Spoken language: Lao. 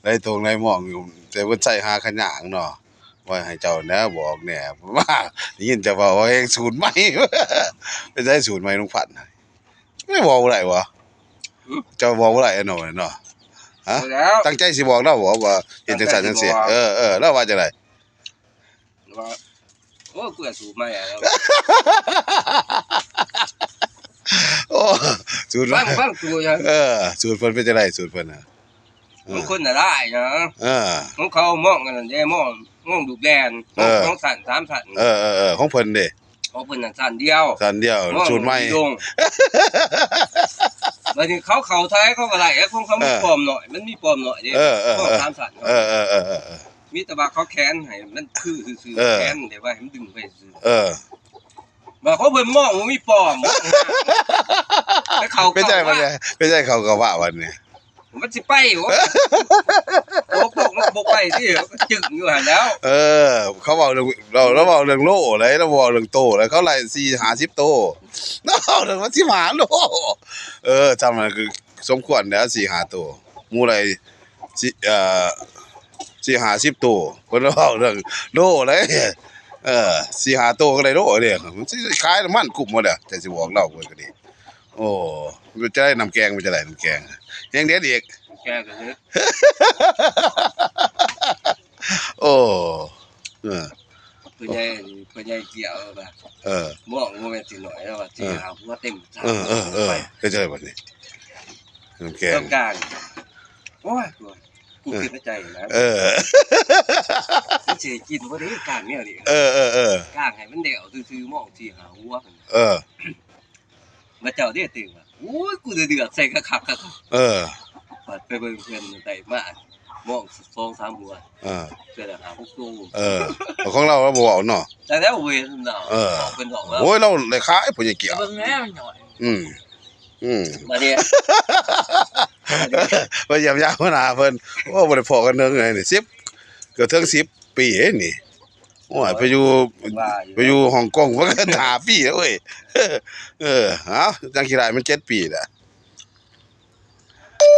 ໄລ່ຕົງໄລ່ມອງຢູ່ ແຕ່ເພິ່ນໃສ່ຫາຂະຫຍາງເນາະ. ວ່າໃຫ້ເຈົ້າແດ່ບອກແດ່ ວ່າໄດ້ຍິນເຈົ້າເວົ້າວ່າແຮງສູດໃໝ່ ເປັນໃດສູດໃໝ່ລຸງພັນ ໄດ້ເວົ້າບໍ່ໄດ້ຫວາ? ຫຶ? ເຈົ້າເວົ້າບໍ່ໄດ້ເນາະ ເນາະ ຮະ? ບໍ່ແລ້ວ ຕັ້ງໃຈຊິບອກລາວບໍ່ວ່າເຮັດຈັ່ງຊັ້ນຈັ່ງຊີ້? ຕັ້ງໃຈຊິບອກ ເອີ ເອີ ລາວວ່າຈັ່ງໃດ? ວ່າ ໂອ້ ເພື່ອສູດໃໝ່ອະ ໂອ້ ສູດໃໝ່ ຟັງ ຟັງສູດຫຍັງ? ເອີ ສູດເພິ່ນເປັນຈັ່ງໃດ? ສູດເພິ່ນນະ ເອີ ຂອງຄົນນະຫຼາຍນະ ເອີ ຂອງເຂົາມອງອັນນັ້ນເດ້ ມອງ ມອງລູກແລ່ນ ເອີ ສອງຊັ້ນສາມຊັ້ນ ເອີ ເອີ ເອີ ຂອງເພິ່ນເດ້? ຂອງເພິ່ນນັ້ນຊັ້ນດຽວ ຊັ້ນດຽວ ມອງ ສູດໃໝ່ ລົງ ບາດນີ້ເຂົາເຂົ້າໄທເຂົາກໍໄດ້ ຂອງເຂົາມັນ ເອີ ປ້ອມນ້ອຍ ມັນມີປ້ອມນ້ອຍເດ້ ເອີ ເອີ ປ້ອມ ເອີ ສາມຊັ້ນ ເອີ ເອີ ເອີ ເອີ ເອີ ມີແຕ່ວ່າເຂົາແຂນໃຫ້ມັນຄືຊື່ໆ ເອີ ແຂນແບບວ່າໃຫ້ມັນດຶງໄປຊື່ໆ ເອີ ວ່າເຂົາເບິ່ງມອງບໍ່ມີປ້ອມ ໄປເຂົ້າ ເປັນໃຈ ເຂົ້າ ເປັນໃຈ ເປັນໃຈເຂົາກໍວ່າບັດນີ້ ມັນຊິໄປບໍ່? ໂອ້ ພວກມັນບໍ່ໄປຕິ ມັນຈຶ່ງຢູ່ຫັ້ນແລ້ວ ເອີ ເຂົາເວົ້າເລື່ອງ ລາວ ລາວເວົ້າເລື່ອງໂລໄດ໋ ລາວບໍ່ເວົ້າເລື່ອງໂຕໄດ໋ ເຂົາໄລ່ສີ່ຫ້າສິບໂຕ ລາວເວົ້າເລື່ອງວ່າສິບຫ້າໂລ ເອີ ຊ່ຳນັ້ນຄືສົມຄວນແລ້ວ ສີ່ຫ້າໂຕ ໝູ່ໄລ່ ສີ່ ເອີ ສີ່ຫ້າສິບໂຕ ເພິ່ນເວົ້າເລື່ອງໂລໄດ໋ ເອີ ສີ່ຫ້າໂຕກໍໄດ້ໂລເດ້ ມັນຊິຂາຍນ້ຳມັນກຸ້ມໝົດແລ້ວ ແຕ່ຊິບອກລາວເພິ່ນກໍດີ ໂອ້ ເປັນຈັ່ງໃດ ນ້ຳແກງເປັນຈັ່ງໃດ? ນ້ຳແກງແຮງເດັດອີກ ແກງກໍເດັດ ໂອ້ ເອີ ພໍ່ໃຫຍ່ ພໍ່ໃຫຍ່ກ່ຽວວ່າ ເອີ ມອງບໍ່ແມ່ນຊິໜ້ອຍແລ້ວວ່າ ເອີ ສີ່ຫ້າຫົວເຕັມ ເອີ ເອີ ເອີ ເຮັດຈັ່ງໃດບັດນີ້? ນ້ຳແກງ ຕ້ອງການ ໂອ້ຍ ໂອ້ຍ ກູ ເອີ ຄິດໃນໃຈນະ ເອີ ມັນຊິໄດ້ກິນບໍ່ເດ້ ການແນວນີ້ ເອີ ເອີ ເອີ ການໃຫ້ມັນແລ້ວຊື່ໆ ມອງສີ່ຫ້າຫົວ ເອີ ມາເຈົ້າເດ້ຕື່ມວ່າ ໂອ້ຍ ກູເດືອດໃສ່ຄັກໆ ເອີ ບັດໄປເບິ່ງເພິ່ນໄດ້ມາ ມອງສອງສາມຫົວ ເອີ ເທື່ອລະຫ້າຫົກໂຕ ເອີ ຂອງລາວ ລາວບໍ່ເວົ້າເນາະ ແຕ່ແລ້ວເວີຍເນາະ ເອີ ເພິ່ນບອກວ່າ ໂອ້ຍ ລາວໄດ້ຂາຍ ພໍ່ໃຫຍ່ກ່ຽວ ເບິ່ງແລ້ວໜ້ອຍ ອືມ ອືມ ມາເດ້ ມາຢ້ຽມຢາມຫົວໜ້າເພິ່ນ ໂອ້ ບໍ່ໄດ້ພໍ້ກັນເຖິງໄດ໋ນີ້ ສິບ ເກືອບເຖິງສິບປີເດ້ນີ້ ໂອ້ຍ ໄປຢູ່ ວ່າຢູ່ ໄປຢູ່ຮົງກົງ ມັນກໍຫ້າປີແລ້ວເວີຍ ເອີ ເອົ້າ ຍັງຂີ້ຮ້າຍມັນເຈັດປີແຫຼະ